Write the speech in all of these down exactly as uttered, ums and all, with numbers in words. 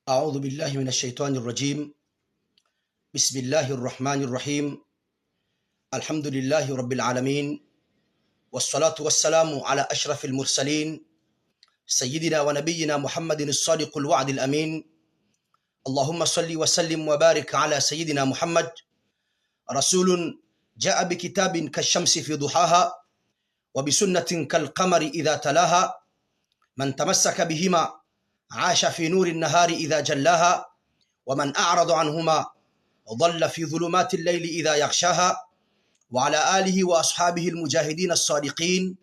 أعوذ بالله من الشيطان الرجيم. بسم الله الرحمن الرحيم. الحمد لله رب العالمين. والصلاة والسلام على أشرف المرسلين سيدنا ونبينا محمد الصادق الوعد الأمين. اللهم صل وسلم وبارك على سيدنا محمد، رسول جاء بكتاب كالشمس في ضحاها، وبسنة كالقمر إذا تلاها، من تمسك بهما عاش في نور النهار إذا جلاها، ومن أعرض عنهما ضل في ظلمات الليل إذا يغشاها، وعلى آله وأصحابه المجاهدين الصادقين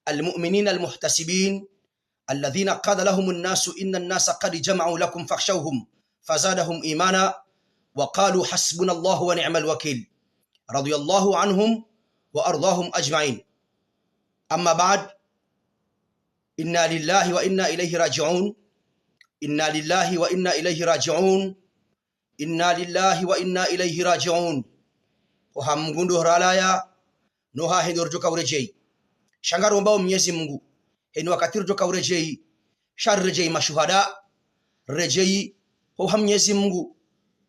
المؤمنين المحتسبين، الذين قال لهم الناس إن الناس قد جمعوا لكم فاخشوهم فزادهم إيمانا وقالوا حسبنا الله ونعم الوكيل، رضي الله عنهم وأرضاهم أجمعين. أما بعد، إنا لله وإنا إليه راجعون. إنا لله وإنا إليه راجعون. إنا لله وإنا إليه راجعون. Ho ha Mngu ndo ralawa, no hahe ndo ridjoka uredjeyi. Sha ngaromba o Mnyezi Mngu, heni wakati ridjoka uredjeyi, sha riredjeyi mashuhada, riredjeyi ho ha Mnyezi Mngu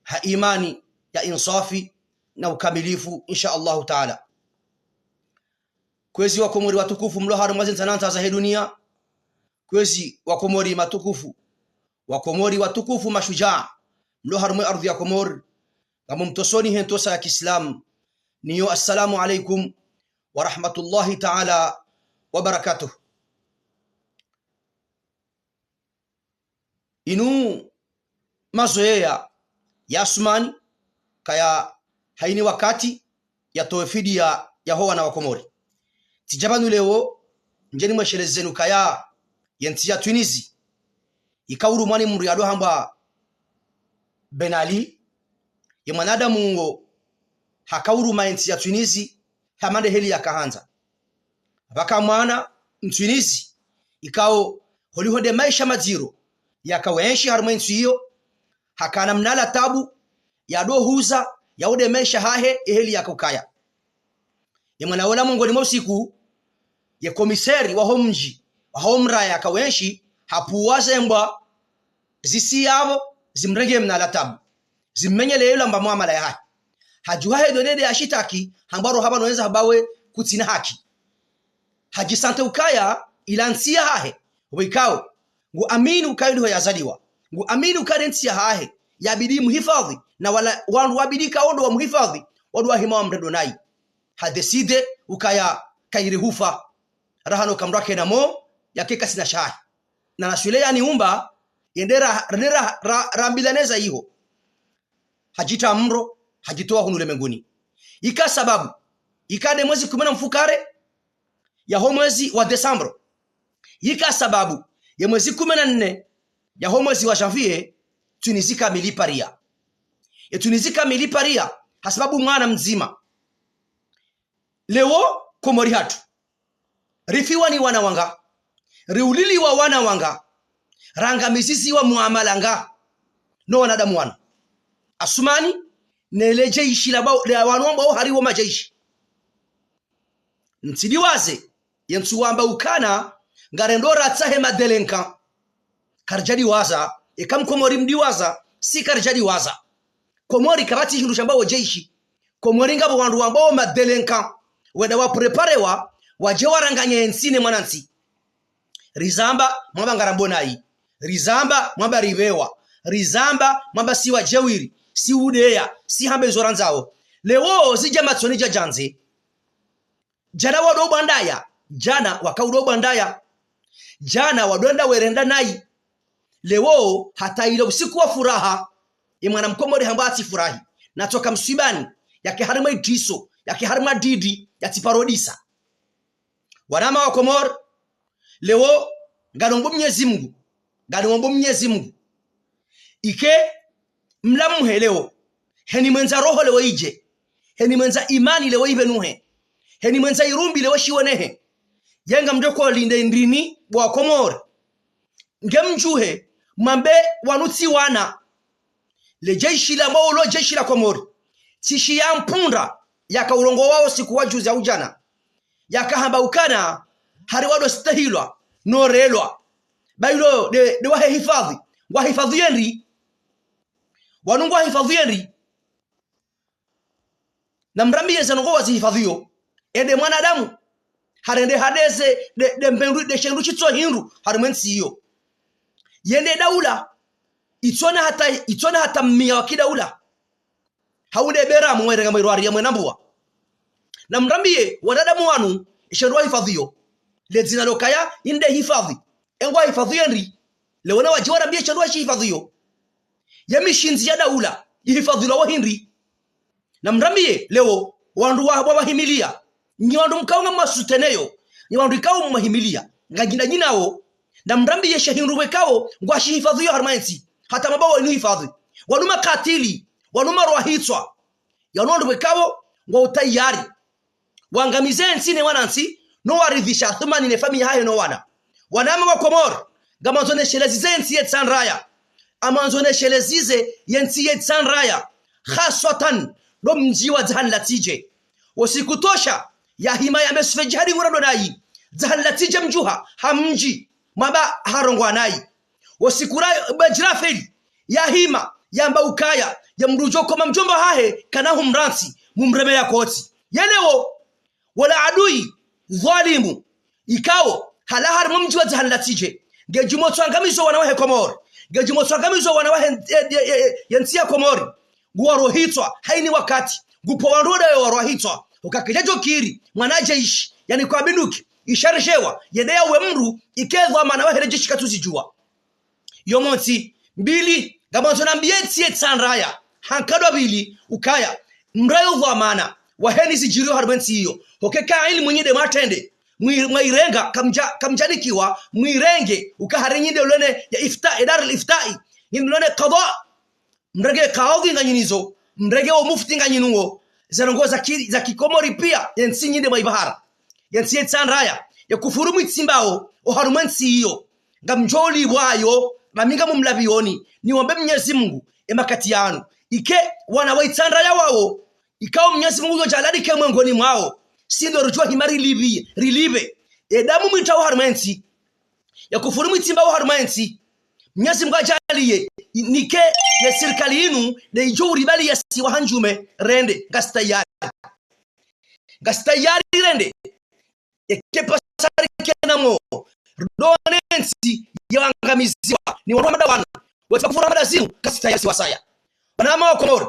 ha imani ya insafi na ukamilifu, insha Allahu Taala. Kwezi Wakomori watukufu mlo harumwa ze ntsi na ntsi zahe duniya. Kwezi Wakomori matukufu, Wakomori watukufu mashujaa mlo harumwa ye ardhwi ya Komori, ngamumtosoni he ntosa ya kiislamu, niyo assalamu alaikum wa rahmatullahi taala wa barakatuh. Inu mazoweya ya Asumani, kaya hayini wakati yatowe fidiya ya ho wana wa Komori. Tsidja pvanu leo ndje nimwesheleze zenu kaya ye ntsi ya Tunizi, ika urumwa ni mndru yado hambwa Ben Ali, ye mwanadamu ngo haka uruma ye ntsi ya Tunizi, hama nde heli yaka handza. Pvaka mwana Mtunizi, ikao holiho nde maesha madziro yaka wenshi harumwa ye ntsi iyo, hakana mnala tabu, yado huza, yaude maesha hahe, ye heli yaka ukaya. Ye mwana wola mongoni mwa usiku, ye komiseri wa ho mdji, wa ho mraya yaka wenshi, hapvuwa ze mbwa zisi yapvo, zimrenge mnala tabu, zimmenyele yela mba muamala yahahe. Hadjuha he donede ya shitaki, hambwa ro hapvanu wendza hamba we kutsina haki. Hadjisante ukaya ila ntsi yahahe, pvo ikao ngu amini ukaya ndiho yazaliwa, ngu amini ukaya nde ntsi yahahe, yabidi muhifadhwi, na wala wandru wabidi kaondo wa muhifadhwi, wandru wahima wa mrendo nayi. Hadeside ukaya kayiri hufa, raha no kamdru akena mo, yake kasina shahahe. Na naswile yaniumba, yende ra, ra, ra, ra, rambilaneza iho. Hadjitra mro, hadjitowa hunu ulemenguni. Ika sababu, ika nde mwezi kume na mfukare ya ho mwezi wa desambro. Ika sababu, ye mwezi kume na nne ya ho mwezi wa janvier, Tunizi kamili ipariya. Ye Tunizi kamili ipariya, ha sababu mwana mdzima. Leo, Komori hatru, rifiwa ni wana wanga, riuliliwa wana wanga, rangamiziziwa muamala nga no wanadamu wanu. Asumani, nele jeshi la bao, la wanu ambao hariwo majeshi. Ntsidiwaze, ye ntsu wamba ukana, ngarendo ratsahe madelenka. Karidjadiwaza, eka Mkomori mdiwaza, si karidjadiwaza. Komori kapvatsi shindru shambwa wo jeshi. Komori ngapvo wandru wambwa wo madelenka. Wenda wapreparewa, wadje waranganye ntsi ne mwanantsi. Rizamba, mwamba ngarambo nayi. Rizamba, mwamba ripvewa. Rizamba, mwamba si wadjewiri, si udeya, si hamba izo randzao. Leo, zidja matsoni dja djandze. Djana wado bwandaya, djana wakaudo bwandaya. Djana wado enda werenda nayi. Leo hata ila usiku wa furaha, ye mwana Mkomori hambwa atsifurahi. Natsoka mswibani, yake harimwa idriso, yake harimwa didi, yatsiparodisa. Wanama wa Komori, leo, nganombo Mnyezi Mngu, nganombo Mnyezi Mngu. Ike mlamuhe leo, heni mwendza roho leo idje, heni mwendza imani leo ipvenuhe, heni mwendza irumbi leo shiwonehe. Yenga mdjoko linde ndrini bo wa Komori. Nge mdjuhe, mwambe wanu tsi wana. Le jeshi la maulo jeshi la Komori. Tsi shiya mpundra, yaka urongowa wo siku wa juzi au djana. Yaka hamba ukana, hari wandru stahilwa no relwa. Ba ilo nde, nde wahe hifadhi. Ngwahifadhi yendri? Wanu ngwahifadhi yendri? Namrambiye ze ndrongoo wazihifadhiyo. Ende mwanadamu harende hadeze nde, nde mpendru, nde shendru shitso hindru harimwa entsi iyo. Yende daula itsona hata, itsona hata mmiya wa kidaula. Hau nde beramu mwerenga mwerwari ya mwenambuwa. Namrambiye wanadamu wanu, eshendru wahifadhiyo, ledzina lokaya inde hifadhi. Engwahifadhi yendri? Leo nawadje warambiye eshendru washihifadhiyo. Ye mishindzi ya daula ihifadhilwa wo hindri? Namrambiye leo wandru wa, wa, wahimiliya. Nyi wandru mkao ngamwasuteneyo, nyi wandru ikao mwahimiliya, nganyi nda nyi nawo. Namrambiye she hindru pvwekao ngwashihifadhiyo harimwa entsi, hata mabao inu hifadhi. Wanu makatili, wanu marwahitswa. Yanu wandru pvwekao ngwa utayari wangamize entsi ne wanantsi, no waridhisha Athumani ne famiyi yahahe no wana. Wanama wa Komori, ngamandzo neshelezize yentsi ye Tsandraya. Amandzo neshelezize yentsi ye Tsandraya, haswatan no mdji wa Dzahani la Tsidje. Wo siku tosha yahima yambe sufe djihadi ngurado nayi. Dzahani la Tsidje mdjuha ha mdji, mwamba harongwa nayi. Wo siku ra bajirafeli yahima yamba ukaya ye mdru udjo koma mdjomba hahe kana humrantsi, mumreme ya kotsi. Yeleo wola adui dhwalimu ikao halawa harimwa mdji wa Dzahani la Tsidje, ngudjo motswa ngamizo wana wahe Komori, ngudjo motswa ngamizo wana wahe, e, e, e, e, yentsi ya Komori. Nguwarwahitswa haini wakati, ngupvo wandru wodayo warwahitswa. Uka kidjadjo kiri mwana jeshi, yani kwa bunduki isharishewa, yende yauwe mdru, ike dhwamana wahe le jeshi katsuzidjuwa. Yo montsi. Mbili, ngamandzo nambiye entsi ye Tsandraya ha nkado mbili ukaya mrayo dhwamana wahe ni zidjiriyo harimwa entsi iyo. Hoka ka ilimu nyi nde mwatrende, mwi-, mwairenga, kamdja, kamdjanikiwa mwirenge uka hari nyi nde lwene ya ifta, e Darul Iftai, nyi nde lwene kadha. Mrenge kadhi nganyi nizo, mrenge wo mufti nganyi nuwo. Ze ndrongoo za ki, za kikomori piya, yentsi nyi nde mwaibahara. Yentsi ye Tsandraya, ye kufuru mwitsimbao oharumwa entsi iyo, ngamdjo ulipvwayo, na mi ngamumlapviyoni. Niwombe Mnyezi Mungu emakati yanu, ike wana wa Itsandraya wawo, ikao Mnyezi Mungu yodjalalike mwengoni mwawo, si ndo rudjuwa hima rilipvi, rilipve edamu mwitao harumwa entsi, ye kufuru mwitsimbao harumwa entsi. Mnyezi Mungu adjaliye, nike ye sirikali inu nde idjo uribali ya siwa handjume, rende, ngasi tayari. Ngasi tayari rende. Eke pvasa rikena mo, ridone entsi yawangamiziwa ni wandru wa mada wanu, wetsi kufura mada zinu, ngasi tayari siwasaya. Wanama wa Komori,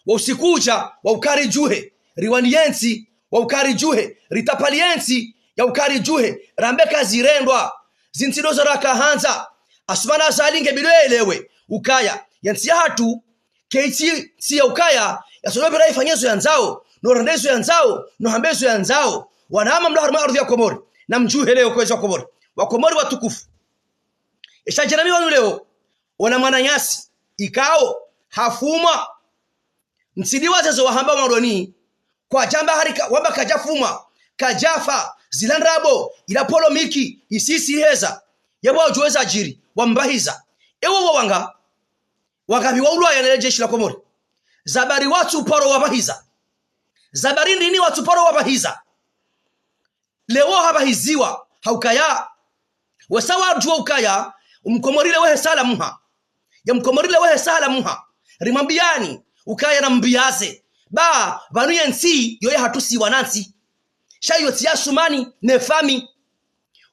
wa usiku udja, wa ukari djuhe, riwani yentsi, wa ukari djuhe, ritapali yentsi, ya ukari djuhe, rambe kazirendwa. Zintsi ndo zo raka handza. Asumani Azali nge bidi yelewe ukaya yentsi yahatru, kayitsi ntsi ya ukaya, yasono pvira ifanye zo yandzao, no rende zo yandzao, no hambe zo yandzao. Wanama mlo harimwa ardhwi ya Komori, namdjuhe leo kwezi wa Komori, wa Komori watukufu. Esha djana mi wanu leo, ona mwananyasi ikao hafumwa. Mtsi diwaze zo wahamba mwandoni, kwadjamba hari ka, wamba kadjafumwa, kadjafa, zila ndrabo, ila polomiki, isisi iheza. Yebo wadjuwe zadjiri, wambahiza. Ewo wo wanga, wangapvi waulwaya ne le jeshi la Komori? Zabari watsu paro wabahiza. Zabari ndrini watsu paro wabahiza? Leo habahiziwa, ha ukaya, wesa wadjuwa ukaya, umkomori lewo he sala muha. Ya mkomori lewo he sala muha. Rimwambiyani ukaya nambiyaze, ba pvanu yentsi yo yahatru si wanantsi. Sha iyo tsi ya Asumani ne famiyi.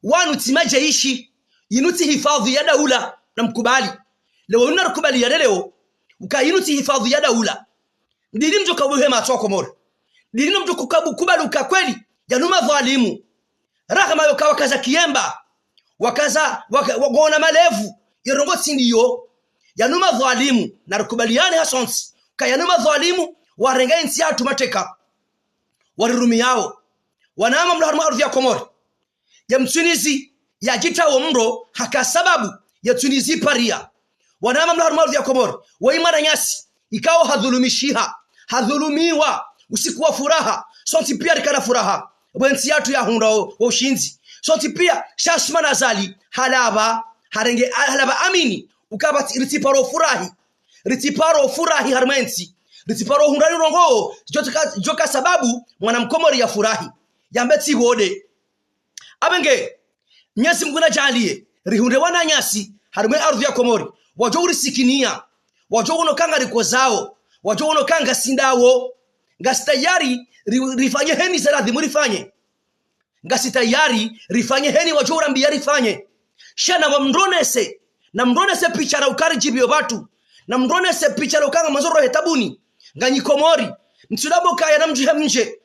Wanu tsi majeshi, inu tsi hifadhi ya daula, namkubali. Leo inu narikubali ya leo, uka inu tsi hifadhi ya daula. Ndrini mdjo kabuhe matso wa Komori? Ndrini mdjo kukabu kubali uka kweli yanu madhwalimu? Rahama yo ka wakaza kiyemba, wakaza, waka, wagona malevu, ye ndrongoo tsi ndiyo. Yanu madhwalimu, narikubaliyane hasontsi, ka yanu madhwalimu, warenga yentsi yahatru mateka, warirumiyao. Wanama mlo harimwa ardhwi ya Komori, ye mtsunizi yadjitao mro haka sababu ye tsunizi pariya. Wanama mlo harimwa ardhwi ya Komori, woyi mwananyasi ikao hadhulumishiha, hadhulumiwa, usiku wa furaha, sontsi piya rikana furaha, pvo yentsi yahatru yahundra wo, wo ushindzi. Sontsi piya, sha Asumani Azali, halapva, harenge, halapva amini, ukapvatsi, ritsiparo furahi, ritsiparo furahi harimwa yentsi, ritsiparo hundra ni ndrongoo, djoka, djoka sababu mwana mkomori yafurahi, yambe tsi bode. Apvenge, Mnyezi Mungu nadjaaliye rihundre wananyasi harumwa ye ardhwi ya Komori, wadjo urisikiniya, wadjo wono ukaya ngarikozao, wadjo wono ukaya ngasindawo. Ngasi tayari ri-, rifanye heni ze ladhimu rifanye. Ngasi tayari rifanye heni wadjo urambiya rifanye. Sha namwamronese, namronese picha la ukaya ridjibiyo pvatsu, namronese picha la ukaya ngamwandzo rohe tabuni. Nganyi Komori, mtsidjamba ukaya namdjuhe mdje.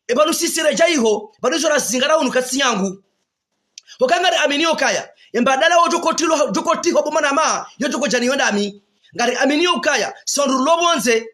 E pvanu sisi redja iho, pvanu izo razingara hunu katsi nyangu. Hoka ngariaminiyo ukaya, e mbadala wo djokotilo, djokotiho bo mwanama, yo djokodjaniyo ndami. Ngariaminiyo ukaya, si wandru rilo pvondze,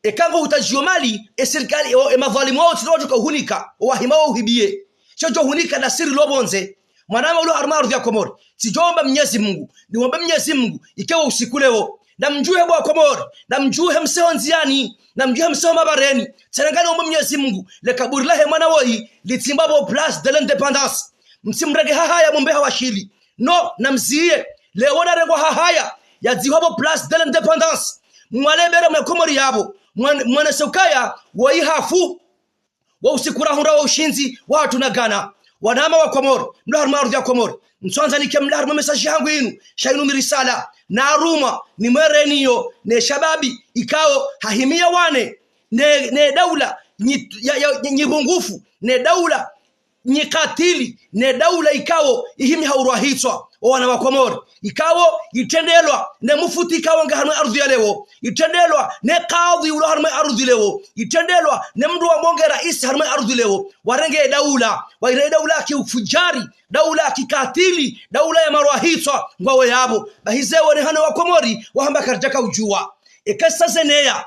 eka ngo hutadjiyo mali, e sirikali, o, e madhwalimu wao tsi ndo wadjoka uhunika, o wahima wao uhibiye. Sha djo hunika nda si rilo pvondze. Mwanama ulo harumwa ardhwi ya Komori, tsidjomba Mnyezi Mungu, niwombe Mnyezi Mungu, ike wo usiku leo, namdjuhe bo wa Komori, namdjuhe mseho ndziyani, namdjuhe mseho mabareni. Tsena nganimomba Mnyezi Mungu, le kaburi lahe mwana woyi litsimbwa pvo Place de l'Indépendance. Mtsimrenge hahaya mumbe hawashili. No, namziye, leo narengwa hahaya, yadzihwa pvo Place de l'Indépendance. Mwalebere mwe Komori yapvo, mwan-, mwanese ukaya, woyi hafu. Wo usiku rahundra wo ushindzi wahatru na gana. Wanama wa Komori, mlo harumwa ardhwi ya Komori, ntswandza nike mlo harumwa message yahangu inu, sha inu mi risala narumwa nimwereniyo ne shababi ikao hahimiya wane ne, ne daula nyi, ya, ya, nyi, nyi pungufu, ne daula nyi katili, ne daula ikao ihimi ha urwa hitswa o wana wa Komori, ikao itrendelwa ne mufuti ikao nge harumwa ardhwi ya leo, itrendelwa ne kadhi ulo harumwa ardhwi leo, itrendelwa ne mndru wa monge raisi harumwa ardhwi leo. Warenge daula, waire daula ya kiufujari, daula ya kikatili, daula ya marwa hitswa, ngwawo yapvo. Bahi zewo ne hano wa Komori, wahamba karidjaka udjuwa. Eka sa zeneya,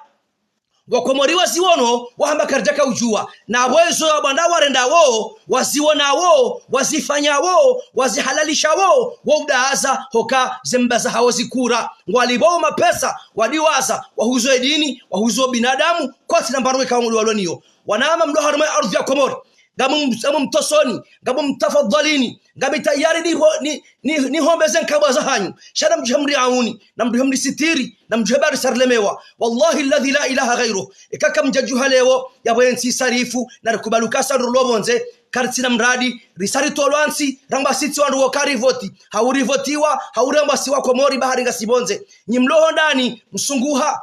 wa Komori waziwono, wahamba karidjaka udjuwa. Na pvo izo wabwanda warenda wo, waziwona wo, wazifanya wo, wazihalalisha wo, wo udaza hoka zemba zahawo zikura. Ngwalipvao mapesa, wadiwaza, wahuzo edini, wahuzo binadamu, kwatsi na mbarwe kawo ngudi waloniyo. Wanama mlo harumwa ardhwi ya Komori, ngamu, ngamu mtosoni, ngamu mtafadhalini, ngami tayari ni, ni, ni, nihombe ze nkabwa zahanyu. Sha namdjuhe mriauni, namdjuhe mrisitiri, namdjuhe bari sarilemewa. Wallahi alladhi la ilaha ghairuh. Eka kamdjadjuha leo, yapvo entsi isarifu, narikubali ukaya sa wandru rilo pvondze, karitsina mradi, risari tolwa ntsi, ramba sitsi wandru wo karivoti, hau rivotiwa, hau ramba si wa Komori bahari ngasi pvondze. Nyi mlo ho ndani, msunguha.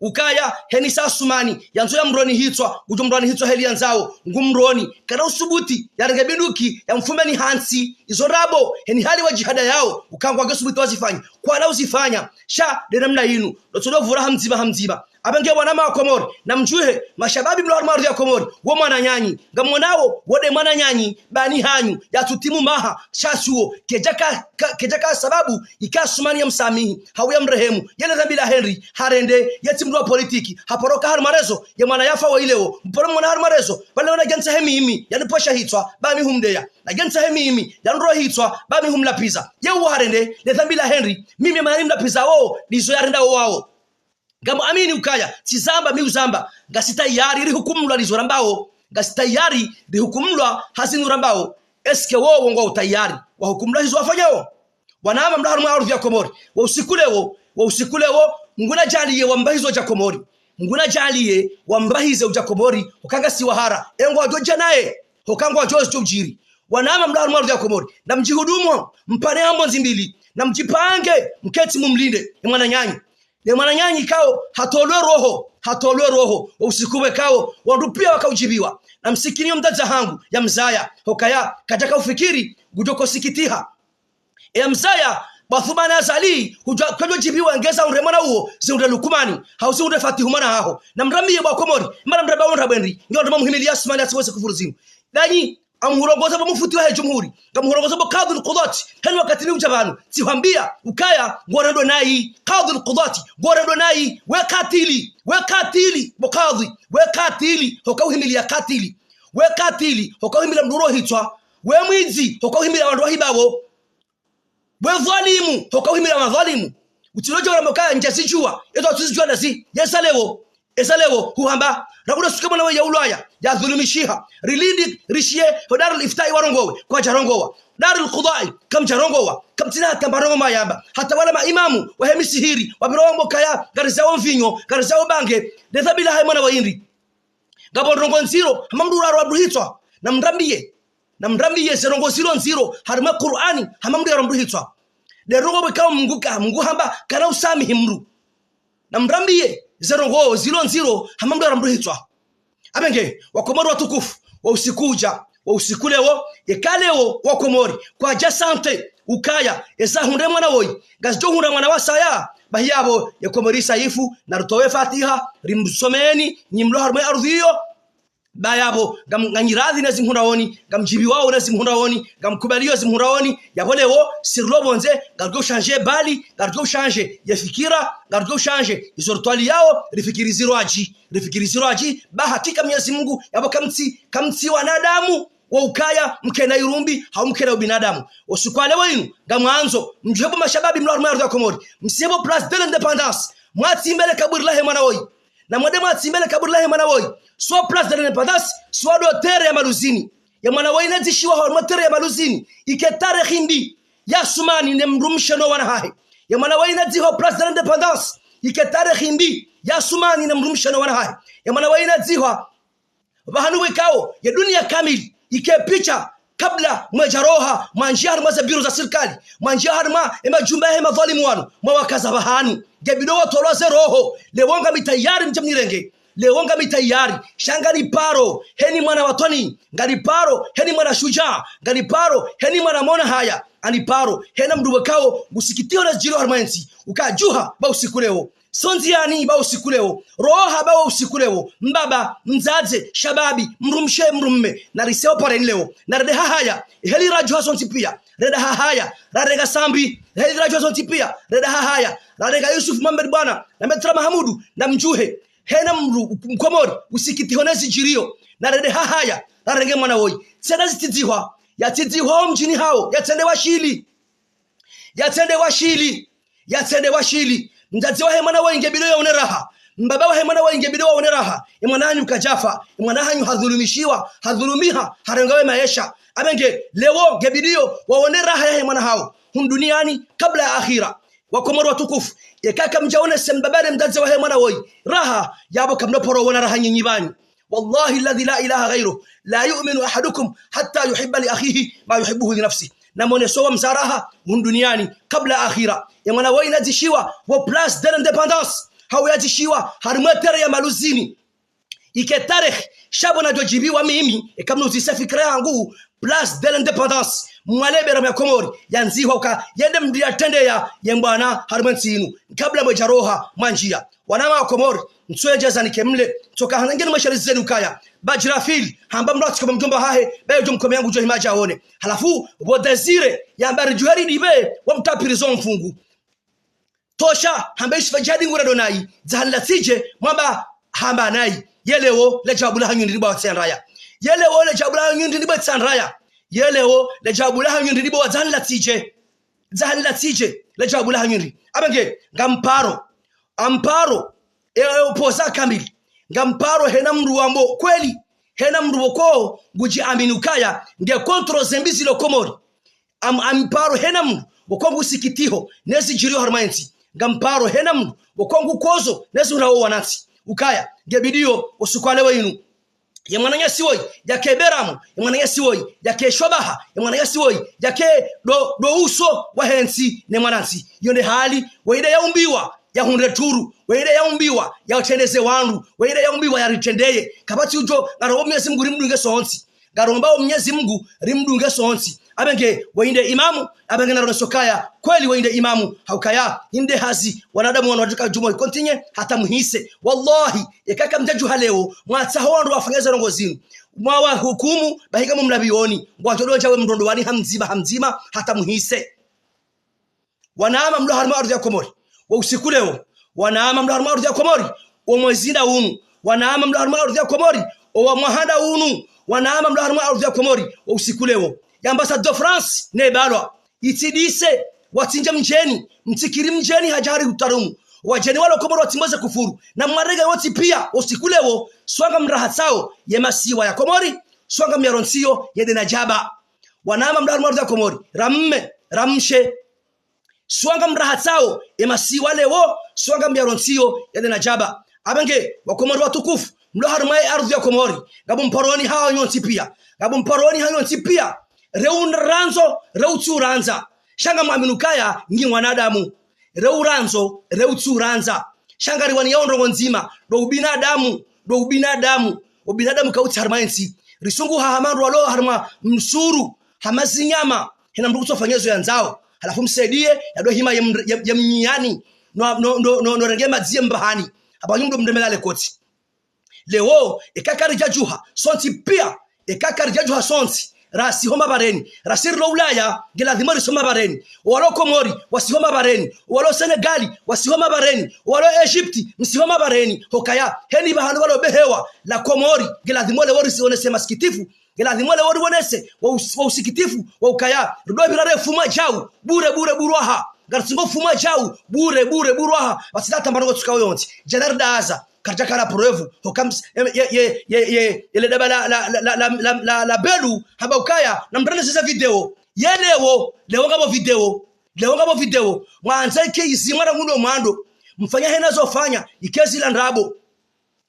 Ukaya, heni sa Asumani, yandzo yamroni hitswa, ngudjo mroni hitswa heli yandzao, ngumroni. Kana usubuti, yarenge bunduki, yamfumeni hantsi, izo ndrabo, heni hali wa djihada yao, ukaya ngwake usubuti wazifanya, kwana uzifanya, sha, nde namna inu, ndo tsodo vura ha mdzima ha mdzima. Apvenge wanama wa Komori, namdjuhe, mashababi mlo harumwa ardhwi ya Komori, wo mwananyanyu, ngamwonawo, wo nde mwananyanyu, bani hanyu, yatsutimu maha, sha suwo, kedjaka, ka, kedjaka sababu, ika Asumani yamsamihi, hau yamrehemu, yele dhambi lahe ndri, harende, yetsi mndru wa politiki, haporoka harumwa réseau, ye mwana yafa wo ileo, mporo mwana harumwa réseau, pvale wana gentsa he mimi, yanipvosha hitswa, ba mi humdeya, na gentsa he mimi, yanro hitswa, ba mi humlapviza. Ye uwo harende, le dhambi lahe ndri, mimi mana nimlapviza wo, ndizo yarenda wo wawo. Ngamu amini ukaya, tsi zamba mi uzamba, ngasi tayari rihukumulwa ndizo rambao, ngasi tayari rihukumulwa ha zinu rambao. Est-ce que wowo ngwao tayari wahukumulwa hizo wafanyao? Wanama mlo harumwa ardhwi ya Komori, wo usiku leo, wo usiku leo, Mngu nadjaaliye wambahizo dja Komori. Mngu nadjaaliye wambahize udja Komori, hoka ngasi wahara, e ngwadjo dja naye, hoka ngwadjo zidjo udjiri. Wanama mlo harumwa ardhwi ya Komori, namdjihudumu, mpane hambo ndzimbili, namdjipange, mketsi mumlinde, e mwananyanyu. Ne mwananyanyu ikao, hatolwe roho, hatolwe roho, wo usiku pvwe ikao, wandru piya waka udjibiwa. Namsikiniyo mdzadze hangu, yamzaya, hokaya, kadjaka ufikiri, ngudjo kosikitiha. E yamzaya, bo Athumani Azali, hudja, kadjo djibiwa ngeza hundre mwana uwo, zihundre Lukumani, hau zihundre Fatihu mwana haho. Namrambiye bo wa Komori, mana mramba wo ndrabo ndri, nge wandru mamuhimiliya Asumani yatsiweze kufuru zinu. Ndanyi, ngamhurongoza bo mufuti wahe jumhuri, ngamhurongoza bo kadhul kudhwati, heni wakati ni udja pvanu, tsihwambiya, ukaya, ngorendwa nayi, kadhul kudhwati, ngorendwa nayi, we katili, we katili, bo kadhi, we katili, hoka uhimiliya katili, we katili, hoka uhimiliya mndru ro hitswa, we mwidzi, hoka uhimiliya wandru wahibao. We dhwalimu, hoka uhimiliya madhwalimu. Utsilodja uramba ukaya ndjazidjuwa, ezo utsizidjuwa nazi, yeza leo, eza leo, huhamba, rakuda suke mwana we ya ulwaya, yadhulumishiha, rilindi, rishiye, ho Darul Iftai warongowe, kwadjarongowa. Darul Kudhai, kamdjarongowa, kamtsina hata mbarongo mayamba, hata wala maimamu, wahe misihiri, wapvira wambo ukaya, ngarizao mvinyo, ngarizao bange, ne dhambi lahahe mwana wa indri. Ngapvo ndrongo ndziro, hama mndru urarwa mndru hitswa, namrambiye. Namrambiye ze ndrongoo zilo ndziro harimwa Kur'ani, hama mndru yaro mndru hitswa. Nde ndrongoo pvwekao Mngu ka, Mngu hamba kana usamihi mndru. Namrambiye ze ndrongoo zilo ndziro hama mndru yaro mndru hitswa. Apvenge, Wakomori watukufu, wo usiku uja, wo usiku leo, yeka leo Wakomori kwadja sante ukaya eza hundre mwana woyi ngazidjo hundra mwana wasaya, bahi yapvo ye Komori saifu, narutowe Fatiha, rimsomeni, nyi mlo harimwa ye ardhwi iyo. Bahi yapvo, ngam-, nganyiradhi ne zimhundraoni, ngamdjibiwao ne zimhundraoni, ngamkubaliyo zimhundraoni. Yapvo leo, si rilo pvondze, ngaridjo ushanje bali, ngaridjo ushanje ye fikira, ngaridjo ushanje izo ritwaliyao, rifikiri zirwadji, rifikiri zirwadji. Ba hakika Mnyezi Mngu, yapvo kamtsi, kamtsi wanadamu wo ukaya mkena irumbi, hau mkena ubinadamu. Wo usiku wa leo inu, ngamwandzo mdjuhe bo mashababi mlo harimwa ye ardhwi ya Komori, msiye bo Place de l'Indépendance, mwatsimbele kaburi lahe mwana woyi. Na mwende mwatsimbele kaburi lahe mwana woyi, swa Place de l'Indépendance, swa ndo terrain ya Maluzini. Ye mwana woyi nadzishiwa harimwa terrain ya Maluzini, ike tarehi mbi ya Assoumani ne mdrumshe no wana hahe. Ye mwana woyi nadzihwa Place de l'Indépendance, ike tarehi mbi ya Assoumani ne mdrumshe no wana hahe. Ye mwana woyi nadzihwa pvahanu pvwekao ye dunia kamili ike picha, kabla mwedja roha, mwandjiya harimwa ze biro za sirikali, mwandjiya harimwa ye majumba yahe madhwalimu wanu, mwawakaza pvahanu. Nge bidi watolwa ze roho. Leo ngami tayari mdje mnirenge. Leo ngami tayari. Sha nganiparo heni mwana watwani. Nganiparo heni mwana shujaa. Nganiparo heni mwana mona haya. Nganiparo hena mndru pvwekao ngusikitiho ne zidjiriyo harimwa yentsi. Ukadjuha ba usiku leo. Sondziyani ba usiku leo, roha ba wo usiku leo, mbaba, mdzadze, shababi, mdrumshe, mdrume, nariseo pareni leo, narende hahaya, heli radjuha sontsi piya, rende hahaya, rarenga sambi, heli radjuha sontsi piya, rende hahaya, rarenga Yusuf Mohamed Bwana, na Maître Mahamudu, na mdjuhe, hena mndru, Mkomori, usikitiho ne zidjiriyo, narende hahaya, rarenge mwana woyi, tsena zitsidzihwa, yatsidzihwa ho mdjini hawo, yatsende washili. Yatsende washili, yatsende washili. Mdzadze wahe mwana woyi nge bidi yaone raha. Mbaba wahe mwana woyi nge bidi waone raha. Ye mwana hanyu kadjafa, ye mwana hanyu hadhulumishiwa, hadhulumiha, harengawe maesha. Apvenge, leo nge bidi yo waone raha yahe mwana hawo hunu duniani kabla ya akhira. Wakomori watukufu, yeka kamdjaonese mbaba ne mdzadze wahe mwana woyi raha, yapvo kamnoparo wona raha nyinyi pvanyu. والله الذي لا إله غيره، لا يؤمن أحدكم حتى يحب لأخيه ما يحبه لنفسه. Namoneso wamza raha hunu duniani kabla akhira. Ye mwana woyi nadzishiwa wo Place de l'Indépendance, hau yadzishiwa harimwa terrain ya Maluzini, ike tarehi, sha bo nadjo djibiwa mimi, eka mnuzise fikira yangu, Place de l'Indépendance, Mwali Bera mwa Komori, yandzihwa uka yende mndru yatrendeya ye mbwana harimwa yentsi inu, kabla mwedja roha mwandjiya. Wananya wa Komori, ntsoyedjeza nike mle, ntsoka hana ngeni mwesheli zenu ukaya ba Jirafil hamba mndru atsikome mdjomba hahe, ba yedjo mkome yangu djo hima dja one. Halafu bo Désiré yamba ridjuhe ridipve, wamtapiri zo mfungu. Tosha, hamba ishifa djadi ngura ndo nayi, dzahanila tsidje, mwamba hamba nayi. Ye leo le djawabu lahanyu ndilipvo watsandraya. Ye leo le djawabu lahanyu ndilipvo watsandraya. Ye leo le djawabu lahanyu ndilipvo wa dzahanila tsidje. Dzahanila tsidje, le djawabu lahanyu ndi. Apvenge, ngamparo. Amparo, e, e, opposant kamili. Ngamparo hena mndru wambo kweli. Hena mndru woko ngudjiamini ukaya nge contre zembi zilo Komori. Am-, amparo hena mndru woko ngusikitiho ne zidjiriyo harimwa yentsi. Ngamparo hena mndru woko ngukozo ne zihundrao wanantsi. Ukaya nge bidi yo wo usiku wa leo inu, ye mwananyasi woyi yake beramu, ye mwananyasi woyi yake shwabaha, ye mwananyasi woyi yake ndo, ndo uso wahe ntsi ne mwanantsi. Iyo nde hali, weyinde yaumbiwa yahundre turu, weyinde yaumbiwa yatrendeze wandru, weyinde yaumbiwa yaritrendeye. Kapvatsi udjo, ngaromba Mnyezi Mngu rimdunge sontsi. Ngaromba wo Mnyezi Mngu rimdunge sontsi. Apvenge, weyinde imamu, apvenge naroneso ukaya kweli weyinde imamu, ha ukaya inde hazi wanadamu wanu wadjuka djumwa ikontinye hata muhise. Wallahi, yeka kamdjadjuha leo, mwatsaho wandru wafanye ze ndrongoo zinu, mwawahukumu, bahi ngamumlapvioni, ngwadjo dodja we mndrondro wani ha mdzima, ha mdzima, hata muhise. Wananya mlo harimwa ardhwi ya Komori wo usiku leo. Wananya mlo harimwa ardhwi ya Komori wo mwezi nda unu. Wananya mlo harimwa ardhwi ya Komori wo wa mwaha nda unu. Wananya mlo harimwa ardhwi ya Komori wo usiku leo. Ye ambassade de France ne balwa, itsidise, watsindje mdjeni, mtsikiri mdjeni hadja hari utarumu. Wadjeni walo Komori watsimboze kufuru. Na mwarenge wontsi piya wo usiku leo, swa ngamrahatsao ye masiwa ya Komori, swa ngamyarontsiyo yende na djaba. Wananya mlo harimwa ardhwi ya Komori, ramme, ramshe. Swa ngamrahatsao ye masiwa leo, swa ngamyarontsiyo yende na djaba. Apvenge, Wakomori watukufu, mlo harumwa ye ardhwi ya Komori, ngapvo mparoni hayo nyontsi pia. Ngapvo mparoni hayo nyontsi pia. Reurandzo, reutsurandza. Sha ngamwamini ukaya nyi wanadamu. Reurandzo, reutsurandza. Sha ngariwaniyao ndrongo ndzima, ndo ubinadamu, ndo ubinadamu. Ubinadamu kautsi harumwa yentsi. Risunguha hama ndru walo harumwa msuru, hama zinyama, hena mndru kutsofanya ezo yandzao. Halafu msaidiye, yado hima ye mr-, ye, ye mnyiyani, no, no, no, no, no renge madzi ye mbahani. Hapvo nyi mdo mremela lekotsi. Leo, eka karidjadjuha, sontsi pia, eka karidjadjuha sontsi, rasi ho mabareni, rasi rilo Ulaya, nge ladhimu riso mabareni, owalo Komori, wasi ho mabareni, owalo Senegali, wasi ho mabareni, owalo Egypte, msi ho mabareni, hukaya, heni pvahanu pvalo behewa, la Komori, nge ladhimu leo risionese masikitifu, nge ladhimu leo riwonese, wa us-, wa usikitifu, wa ukaya, rudo pvira refumwa djau, bure, bure, burwaha, ngaritsingo fumwa djau, bure, bure, burwaha, pvatsina hata mbarongo tsuka yontsi, djana ridaza, karidjakana preuve, hoka ms-, ye, ye, ye, ye, ye, ye le daba la, la, la, la, la, la, la, la Belu, hamba ukaya, namrende zeza video. Ye leo, leo ngapvo video. Leo ngapvo video. Mwandza ike izi mwana nguno mwando. Mfanya hena zofanya, ike zila ndrabo.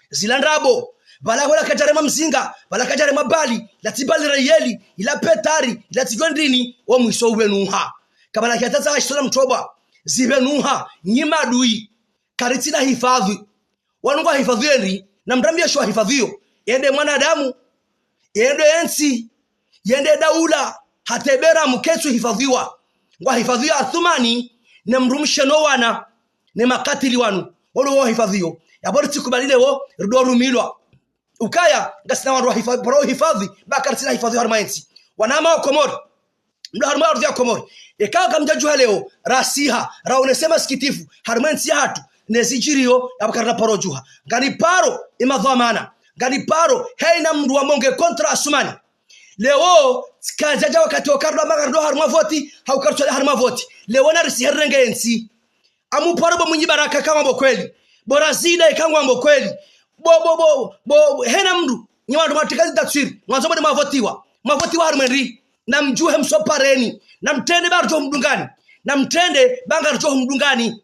Zila ndrabo. Pvala hwela kadjarema mzinga, pvala kadjarema bali, la tsi bali reyeli, ila petari, ila tsi djwendrini, wo mwiso ubenuha. Kapvala kiatatsa hashisola mtrobwa. Zibenuha, nyi madui. Karitsina hifadhwi. Wanu ngwahifadhwi yendri, namrambiye sho wahifadhwiyo. Yende mwanadamu, yende yentsi, yende daula, hata ye beramu ketsu hifadhwiwa. Ngwahifadhwiyo Athumani, ne mdrumshe no wana, ne makatili wanu. Wanu ngwahifadhwiyo. Yapvo ritsikubali leo, rido rumilwa. Ukaya, ngasina wandru wahifadhwi, paro hifadhwi, ba karitsina hifadhwi harumwa yentsi. Wanama wa Komori. Mlo harumwa ardhwi ya Komori. Eka kamdjadjuha leo, rasiha, raonese masikitifu, harumwa yentsi yahatru, ne zidjiriyo, yapvo karina paro djuha. Ngani paro, imadhwamana. Ngani paro, heyina mndru wa monge kontra Athumani. Leo, tsikadjadja wakati wa karula magardo harumwa voti, hau karutsola harumwa voti. Leo narisihe rirenge yentsi. Amuparo bo Mwinyi Baraka kangwambo kweli. Bo Razida ikangwambo kweli. Bo, bo, bo, bo, hena mndru. Nyi wandru mwatrika zitatswiri. Mwandzo mwende mwavotiwa. Mwavotiwa harumwa yendri. Namdjuhe msopareni. Namtrende ba ridjo mdungani. Namtrende ba ngaridjo mdungani.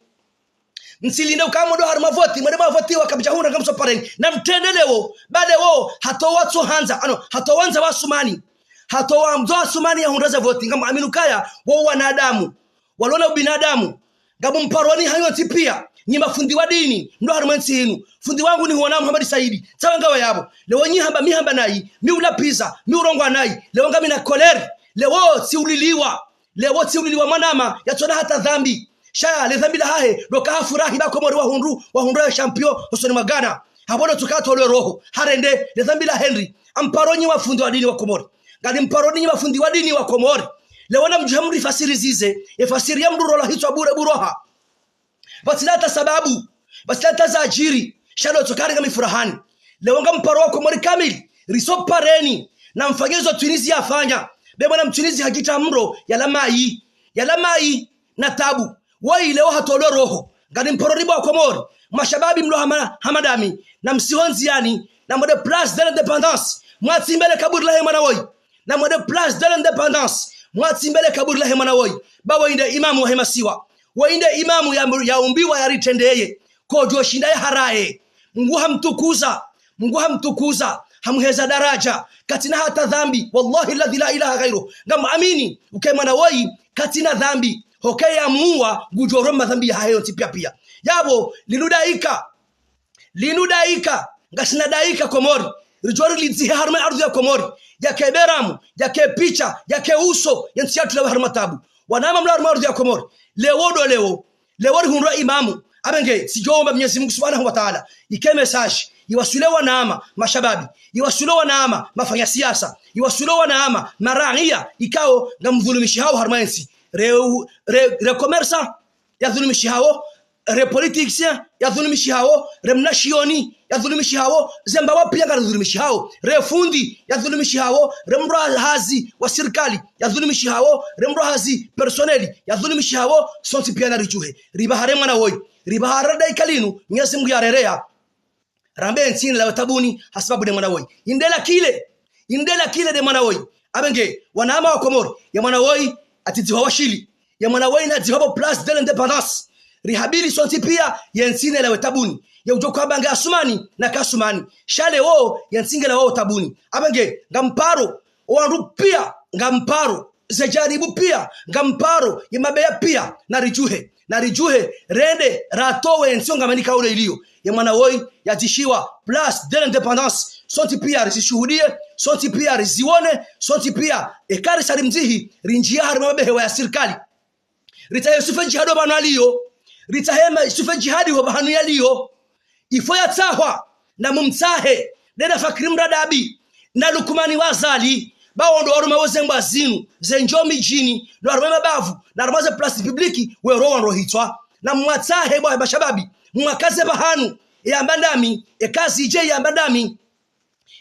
Msilinde uka mdo harumwa voti. Mwende mwavotiwa kabla hundra ngamsopareni. Namtrende leo. Ba leo. Hata watso handza. Ano, hata wandza wa Athumani. Hata wandza wa Athumani ya hundra ze voti. Ngamwamini ukaya. Wo wanadamu. Walo na ubinadamu. Ngapvo mparoni hayo ntsi pia, nyi mafundi wa dini, mlo harumwa yentsi yinu. Fundi wangu nihuona Muhammad Saidi, tsawa ngawa yapvo. Leo nyi hamba, mi hamba nayi, mi ulapviza, mi urongwa nayi. Leo ngamina colère. Leo tsiuliliwa. Leo tsiuliliwa mwanama, yatsona hata dhambi. Sha, le dhambi lahahe, ndo kahafurahi ba Komori wahundru, wahundru ye champion, hosoni mwa Ghana. Hapvo ndo tsuka tolwe roho, harende, le dhambi lahe ndri. Amparo nyi mafundi wa dini wa Komori. Ngani mparoni nyi mafundi wa dini wa Komori. Leo namdjuhe mrifasiri zize, ye fasiri ya mndru rola hitswa bure burwaha. Pvatsina hata sababu, pvatsina hata zadjiri, sha leo tsoka ri ngami furahani. Leo ngamparo wa Komori kamili, risopareni, namfanye zo Tunisie yafanya. Be mwana mtunisie hadjitra mro, yala mayi, yala mayi, na tabu. Woyi leo hatolwe roho. Ngani mparoni bo wa Komori. Mashababi mlo hama, hama dami. Namsiho ndziani. Namwende Place de l'Indépendance. Mwatsimbe le kaburi lahe mwana woyi. Namwende Place de l'Indépendance. Mwatsimbe le kaburi lahe mwana woyi. Ba woyi nde imamu wahe masiwa. Woyi nde imamu ya, yaumbiwa yaritrendeye. Kodjo shinda yaharaye. Mngu hamtukuza. Mngu hamtukuza. Hamheza daraja. Katsina hata dhambi. Wallahi alladhi la ilaha ghairuh. Ngamwamini. Uke mwana woyi. Katsina dhambi. Hoke yamuwa, ngudjo rema dhambi yahahe yontsi pia pia. Yapvo, linu daika, linu daika, ngasina daika Komori, ridjo rilidzihe harumwa ardhwi ya Komori, yake beramu, yake picha, yake uso, yentsi yatru lawe harumwa tabu. Wanama mlo harumwa ardhwi ya Komori, leo ndo leo, leo rihundrwa imamu, apvenge, tsidjo omba Mwenyezi Mungu Subhanahu wa Ta'ala, ike message, iwaswili wanama, mashababi, iwaswili wanama, mafanya siasa, iwaswili wanama, maraya, ikao, ngamdhulumishihao harumwa yentsi. Re, re, re commerçant, yadhulumishihao, re politicien, yadhulumishihao, re mnashioni, yadhulumishihao, ze mbawa pia ngaridhulumishihao, re fundi, yadhulumishihao, re mdru hazi wa sirikali, yadhulumishihao, re mdru hazi personnel, yadhulumishihao, sontsi pia naridjuhe. Ripvahare mwana woyi, ripvahare daika linu, Mwenyezi Mungu yarereya. Rambe yentsi yinu lawe tabuni, hasababu nde mwana woyi. Inde la kile, inde la kile nde mwana woyi. Apvenge, wanama wa Komori, ye mwana woyi, atsidziwa Washili. Ye mwana woyi nadziwa pvo Place de l'Indépendance. Rihabili sontsi pia, yentsi yinu lawe tabuni. Ye udjo hwamba nge Asumani, na ka Asumani. Sha leo, ye ntsi nge lawao tabuni. Apvenge, ngamparo, owandru pia, ngamparo, ze janibu pia, ngamparo, ye mabeya pia, naridjuhe, naridjuhe, rende, ratowe, ye ntsi yo ngamani kaule iliyo. Ye mwana woyi, yadzishiwa, place de l'indépendance, sontsi pia rizishuhudie, sontsi pia riziwone, sontsi pia, eka risali mdzihi, rindjia harimwa mabehewa ya sirikali. Ritsahe Yusufe Jihadi ho pvanu yaliyo. Ritsahe ma-, Yusufe Jihadi ho pvahanu yaliyo. Ifo yatsahwa, na mumtsahe, nena Fakiri Mradabi, na Lukumani wa Azali, ba wo ndo waruma wo ze mbwa zinu, ze ndjo midjini, no waruma mabavu, na waruma ze place publique, wero wandro hitswa. Na mwatsahe bo mashababi, mwakaze pvahanu, yamba ndami, eka zidje yamba ndami.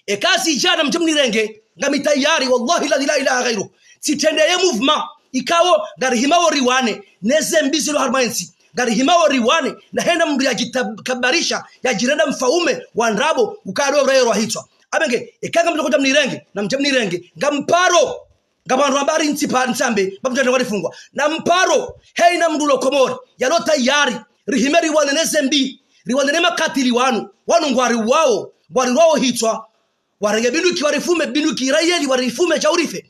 Eka zidja namdje mnirenge, ngami tayari, wallahi alladhi la ilaha ghairuh. Tsitrende ye mouvement, ikao, ngarihimao riwane, neze mbi zilo harimwa ye ntsi. Ngarihimao riwane, na hena mndru yadjitakabarisha, yadjirenda mfaume, wa ndrabo, ukado rero hitswa. Apvenge, eka ngamdjo kodja mnirenge, namdje mnirenge, ngamparo, ngapvandru ambari ntsi pa ntsambe, ba mdjana warifungwa. Namparo, heyina mndru lo Komori, yalo tayari, rihime riwane neze mbi, riwane ne makatili wanu, wanu ngwariwao, ngwarirwao hitswa, warenge bunduki warifume, bunduki Israeli warifume dja urife.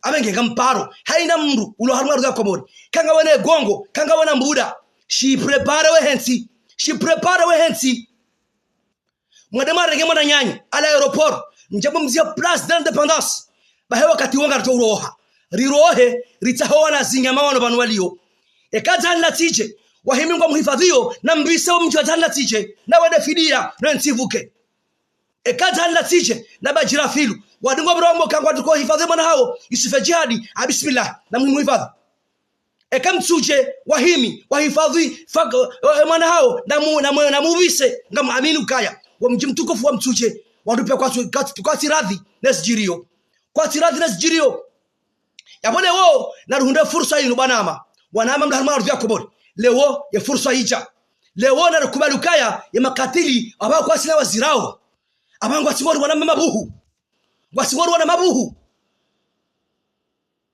Apvenge ngamparo, heyina mndru, ulo harimwa ardhwi ya Komori. Eka ngawe ne gongo, eka ngawe na mbuda. Shi prépare we he ntsi. Shi prépare we he ntsi. Mwende mwarenge mwananyanyu, à l'aéroport. Mdje mumzie place de l'indépendance. Bahe wakati wo ngaridjo uroha. Rirohe, ritsahe wana zinyama wano pvanu waliyo. Eka Azali natsidje, wahimi ngwa muhifadhio, na mbise wo mdji wa Azali natsidje, na wende fidia, no ntsi ivuke. Eka Azali natsidje, na badjira filu. Wadungo mrombo kangwa tuko hifadhi mwana hawo, Yusufe Jihadi, a bismillah, na muhimu hifadhi. Eka mtsudje, wahimi, wahifadhi, fak-, eh, mwana hawo, na mu-, na mu-, na mubise, ngam amini ukaya. Wo mdji mtukufu wa mtsudje, wandru pia kwatsu-, kwatsu-, kwatsi radhi, nezidjiriyo. Kwatsi radhi, nezidjiriyo. Yapvo leo, naruhundre fursa yinu bwana ama. Bwana ama mdru harimwa ardhwi ya Komori. Leo, ye fursa idja. Leo, narikubali ukaya, ye makatili, apva kwasina wazirao. Apva ngwatsi ngori wana mabuhu. Ngwatsi ngori wana mabuhu.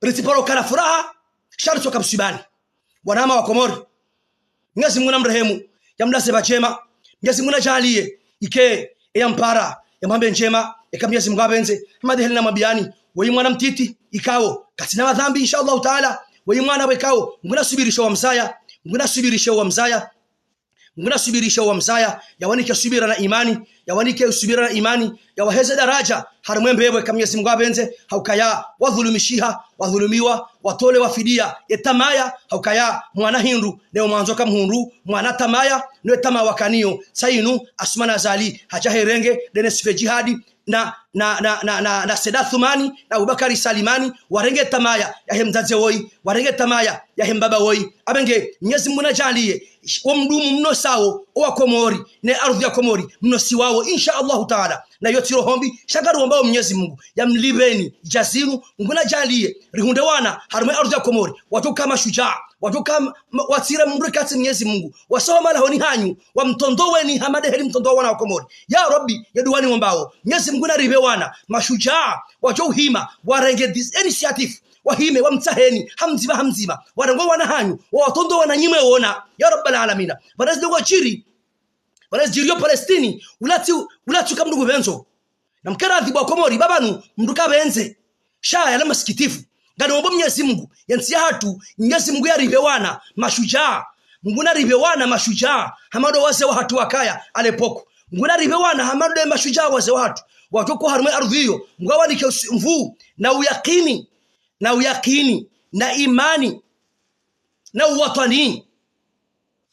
Ritsiparo kana furaha, sha ritsoka mswibani. Bwana ama wa Komori. Mnyezi Mungu namrehemu, yamlaze pvadjema. Mnyezi Mungu nadjaaliye, ike, eyampara, yamhambe ndjema, eka Mnyezi Mungu apvendze, hama de heli namwambiyani, weyi mwana mtiti, ikao, katsina madhambi, insha Allahu Taala, weyi mwana wekao, Mungu nasubirishe wamzaya, Mungu nasubirishe wamzaya, Mungu nasubirishe wamzaya, yawanike subira na imani, yawanike subira na imani, yawaheze daraja, harimwa ye mbepvo eka Mnyezi Mungu apvendze, ha ukaya, wadhulumishiha, wadhulumiwa, watolewa fidia, ye tamaya, ha ukaya, mwana hindru, ne umwandzo kamhundru, mwana tamaya, no ye tamaya wakaniyo, sa yinu, Asumani Azali, hadja herenge, de ne Yusufe Jihadi, na, na, na, na, na, na Said Athumani, na Abubakari Salimani, warenge tamaya, yahe mdzadze woyi, warenge tamaya, yahe mbaba woyi. Apvenge, Mnyezi Mungu nadjaaliye, wo mdumu mnosao, owa Komori, ne ardhwi ya Komori, mnosiwao, insha Allahu Taala. Na yo tsi roho mbi, sha ngariomba wo Mnyezi Mungu, yamlipveni, dja zinu, Mungu nadjaaliye, rihundre wana, harimwa ye ardhwi ya Komori, wadjo uka mashujaa, wadjo uka ma-, watsire mndru katsi Mnyezi Mungu, wasohoma lahoni hanyu, wamtondoweni hama de heli mtondowa wana wa Komori. Ya Rabbi, ye duwa niombao, Mnyezi Mungu naripve wana, mashujaa, wadjo uhima, warenge this initiative, wahime, wamtsaheni, ha mdzima, ha mdzima, warenge wana hanyu, wawatondowe na nyimwe wona, ya Rabbal Alamina. Pvanu zidjo djiri, pvanu zidjiriyo Palestini, ulatsi, ulatsi uka mndru kupvendzo. Namkere adhibu wa Komori, ba pvanu, mndru kapvendze. Sha yala masikitifu. Ngariombo Mnyezi Mungu, ye ntsi yahatru, Mnyezi Mungu yaripve wana, mashujaa. Mungu naripve wana, mashujaa. Hama ndo wazee wahatru wakaya, à l'époque. Mungu naripve wana, hama ndo mashujaa wazee wahatru. Wadjo uka harimwa ye ardhwi iyo, Mungu yawanike usi-, nvuu, na uyakini, na uyakini, na imani, na uwatwani.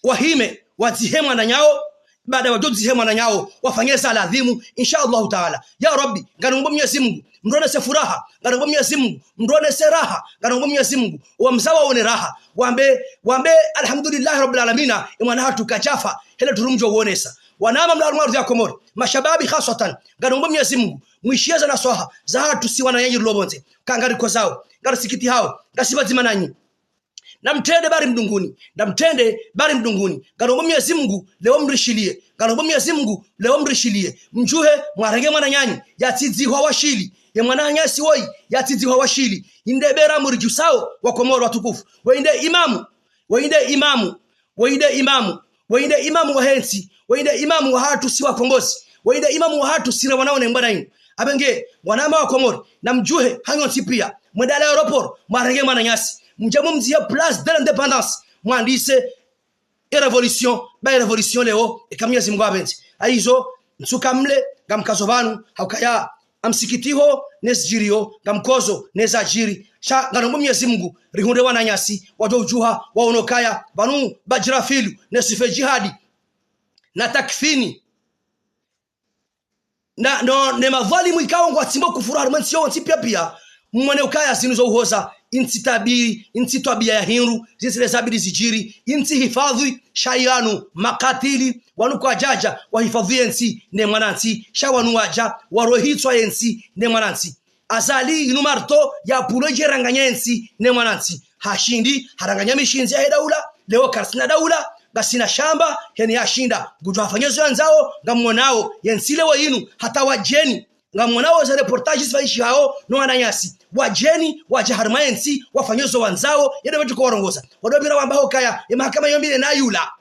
Wahime, wadzihe mwananyawo, baada wadjo dzihe mwananyawo, wafanye za ladhimu, insha Allahu Taala. Ya Rabbi, ngariombo Mnyezi Mungu, mndru onese furaha, ngariombo Mnyezi Mungu, mndru onese raha, ngariombo Mnyezi Mungu, wamzaya waone raha, wambe, wambe, alhamdulillahi Rabbil Alamina, ye mwana hatru kadjafa, hele turu mdjo uonesa. Wanama mlo harimwa ardhwi ya Komori, mashababi khaswatan, ngariombo Mnyezi Mungu, mwishiye za naswaha, zahatru si wananyanyu rilo pvondze, ka ngarikozao, ngarisikitihao, ngasi pvadzima nanyi. Namtrende bari mdunguni, namtrende bari mdunguni. Ngariombo Mnyezi Mungu, leo mrishiliye. Ngariombo Mnyezi Mungu, leo mrishiliye. Mdjuhe, mwarenge mwananyanyu, yatsidzihwa washili. Ye mwananyasi woyi, yatsidzihwa washili. Inde bera muridjusao, wa Komori watukufu. Weyi nde imamu, weyi nde imamu, weyi nde imamu. Weye nde imamu wahe ntsi, weye nde imamu wahatru si Wakomori, weye nde imamu wahatru si wana wa ne mbwana inu. Apvenge, wananya wa Komori, namdjuhe, hanyu ntsi pia, mwende hale aéroport, mwarenge mwananyasi. Mdje mumdzihe Place de l'Indépendance, mwandise e révolution, ba e révolution leo, eka Mwenyezi Mungu apvendze. Hayizo, ntsuka mle, ngamkazo pvanu, ha ukaya, ha msikiti ho, ne zidjiriyo, ngamkozo, ne zadjiri. Sha, ngarombo Mwenyezi Mungu, rihundre wananyasi, wadjo udjuha, waone ukaya, pvanu, Badjirafilu, ne Swife Djihadi, na Takfini, na, no, ne madhwalimu ikao ngwatsimbo kufuru harumwa entsi yo ntsi pia pia, mwone ukaya zinu zo uhoza, intsi tabi, intsi twabia ya hindru, zintsi le zabidi zidjiri, intsi hifadhwi, sha yanu, makatili, wanu kwadjadja, wahifadhwi yentsi, ne mwanantsi, sha wanu wadja, warohitswa yentsi, ne mwanantsi. Azali inu marto ya pulo dje ranganya yentsi ne mwanantsi. Hashindi, haranganya mishindzi yahe daula, leo karisina daula, ngasina shamba, heni yashinda. Ngudjo hafanya zo yandzao, ngamwonao, yentsi leo inu, hata wadjeni. Ngamwonao ze reportages zifanyishihao, no wananyasi. Wadjeni, wadja harumwa yentsi, wafanya zo wandzao, yende wetsi ko warongoza. Wadopvira wamba hukaya, ye mahakama yo mbili na yula.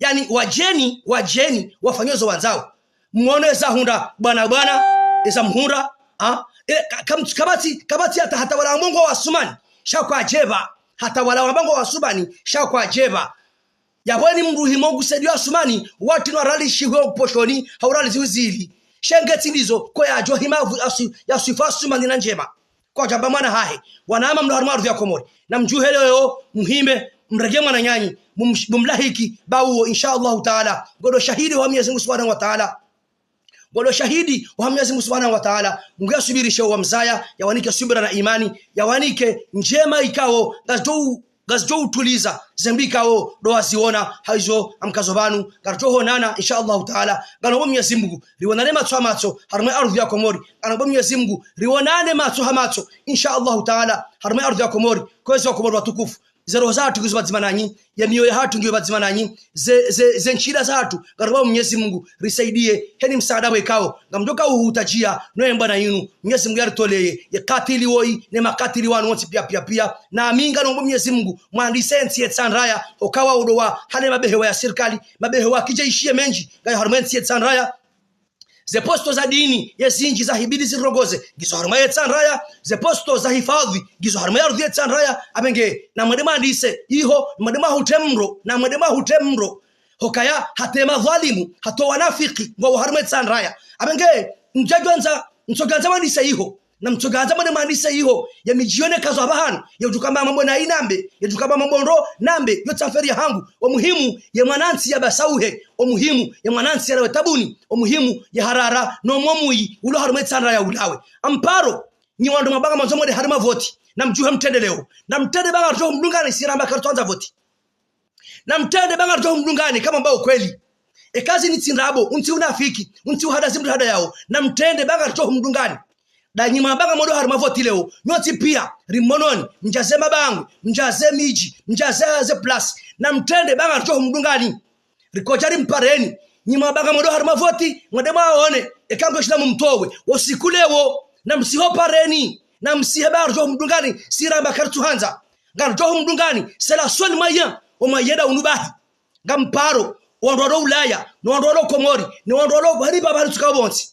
Yaani, wadjeni, wadjeni, wafanye zo wandzao. Mwone za hundra, bwana, bwana, eza mhundra, ha? E, ka-, kam-, kapvatsi, kapvatsi hata, hata wala wambao ngwa Wasumani, sha kwadjepva. Hata wala wambao ngwa Wasumani, sha kwadjepva. Yapvo ni mdru himo kusaidia Wasumani, watsi no rali shihwe uposhoni, hau rali ziwizili. Sha nge tsi ndizo, ko yadjo hima vu-, asu-, ya Swife Asumani na ndjema. Kwadjamba mwana hahe, wananya mlo harumwa ardhwi ya Komori. Namdjuhe leo, muhime, mrenge mwananyanyu, mum-, mumlahiki, ba uwo, insha Allahu Taala. Ngodo shahidi wa Mwenyezi Mungu Subhanahu wa Taala. Ngodo shahidi wa Mwenyezi Mungu Subhanahu wa Taala. Mungu yasubirishe wa mzaya, yawanike subira na imani, yawanike ndjema ikao, ngazidjo u-, ngazidjo utuliza, zembi ikao, ndo waziona, hayizo, ngamkazo pvanu, ngaridjo honana, insha Allahu Taala. Ngarombo Mwenyezi Mungu, riwonane matso ha matso, harumwa ardhwi ya Komori. Ngarombo Mwenyezi Mungu, riwonane matso ha matso, insha Allahu Taala, harumwa ardhwi ya Komori. Kwezi Wakomori watukufu, ze roho zahatru ngizo pvadzima nanyi, ye miyo yahatru ngiyo pvadzima nanyi, ze, ze, ze nshida zahatru, ngarombo Mwenyezi Mungu, risaidie, heni msaada wekao, ngamdjoka uhutajia, no ye mbwana inu, Mwenyezi Mungu yaritoleye, ye katili woyi, ne makatili wanu wontsi pia, pia, pia. Na mi ngarombo Mwenyezi Mungu, mwandise ntsi ye Itsandraya, hukawa udowa, hale mabehewa ya sirikali, mabehewa kidje ishiye mendji, ngayo harumwa ntsi ye Itsandraya. Ze posto za dini, ye zindji za hibidi zirongoze, ngizo harumwa ye Itsandraya, ze posto za hifadhwi, ngizo harumwa ye ardhwi ye Itsandraya, apvenge, namwende mwandise, iho, mwende mwahutre mro, namwende mwahutre mro. Hukaya, hata ye madhwalimu, hata wanafiki, ngwao harumwa ye Itsandraya. Apvenge, mdjadjwandza, mtsodjwandza mwandise iho. Namtsodjwandza mwende mwandise iho, ye midji yo nekazo apvahanu, ye udjukamba mambo na inambe, ye udjukamba mambo ndo nambe, yo tsi affaire yahangu, o muhimu ye mwanantsi ya basauhe, o muhimu ye mwanantsi yalawe tabuni, o muhimu ye harara, no mwo muyi, ulo harumwa ye Itsandraya ulawe. Amparo, nyi wandru mwamba ngamwandzo mwende harumwa voti, namdjuhe mtrende leo. Namtrende ba ngaridjo humdungani si ramba karitsuandza voti. Namtrende ba ngaridjo humdungani, kamwamba ukweli. Eka zinu tsi ndrabo, untsi unafiki, untsi uhadazi mdru hada yao. Namtrende ba ngaridjo humdungani. Nda nyi mwamba ngamwendo harumwa voti leo, nyontsi pia, rimononi, mdjaze mabangwe, mdjaze midji, mdjaze ze place. Namtrende ba ngaridjo humdungani. Rikodja rimpareni, nyi mwamba ngamwendo harumwa voti, mwende mwaone, eka ngweshinda mumtowe, wo usiku leo, namsiho pareni, namsihe ba ngaridjo humdungani, si ramba karitsuhandza. Ngaridjo humdungani, c'est le seul moyen, o moyen nda unu bahi. Ngamparo, wandru walo Ulaya, no wandru walo Komori, no wandru walo pvahali pvahali tsuka pvontsi.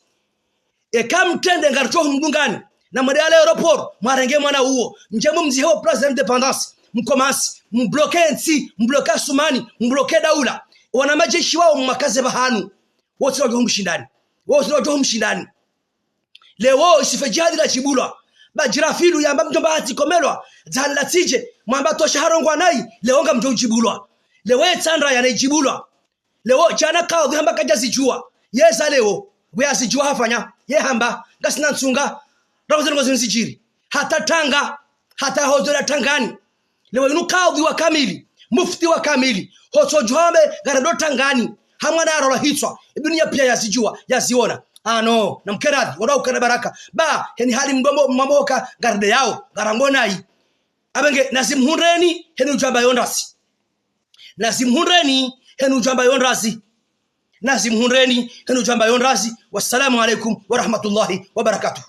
Eka mtrende ngaridjo humdungani, namwende hale aéroport, mwarenge mwana uwo, mdje mumdzihe ho Place de l'Indépendance, mkomansi, mbloke ntsi, mbloke Asumani, mbloke daula. Wana majeshi wao mwakaze pvahanu, wontsi wadjo humshindani, wontsi wadjo humshindani. Leo, Swife Djihadi ladjibulwa. Badjirafilu yamba mdjomba hatsi komelwa, dzahani latsidje, mwamba tosha harongwa nayi, leo ngamdjo udjibulwa. Leo ye Itsandraya nayidjibulwa. Leo, djana kadhwi hamba kadjazidjuwa. Yeza leo, we hazidjuwa hafanya, ye hamba, ngasina ntsunga, raho ze ndrongo zinu zidjiri. Hata Tanga, hata hodjo la Tangani. Leo inu kadhwi wa kamili, mufti wa kamili, hotsodjo hambe ngarendo Tangani, ha mwana yarola hitswa, ye duniya pia yazidjuwa, yaziona. Ah non, namkeradhi, wala ukana baraka. Ba, heni hali mdombo, mwamboka, ngarende yao, ngarango nayi. Apvenge, nazimhundreni, heni udjwamba yo ndrazi. Nazimhundreni, heni udjwamba yo ndrazi. Nazimhundreni, heni udjwamba yo ndrazi. Wassalamu alaikum wa rahmatullahi wa barakatuh.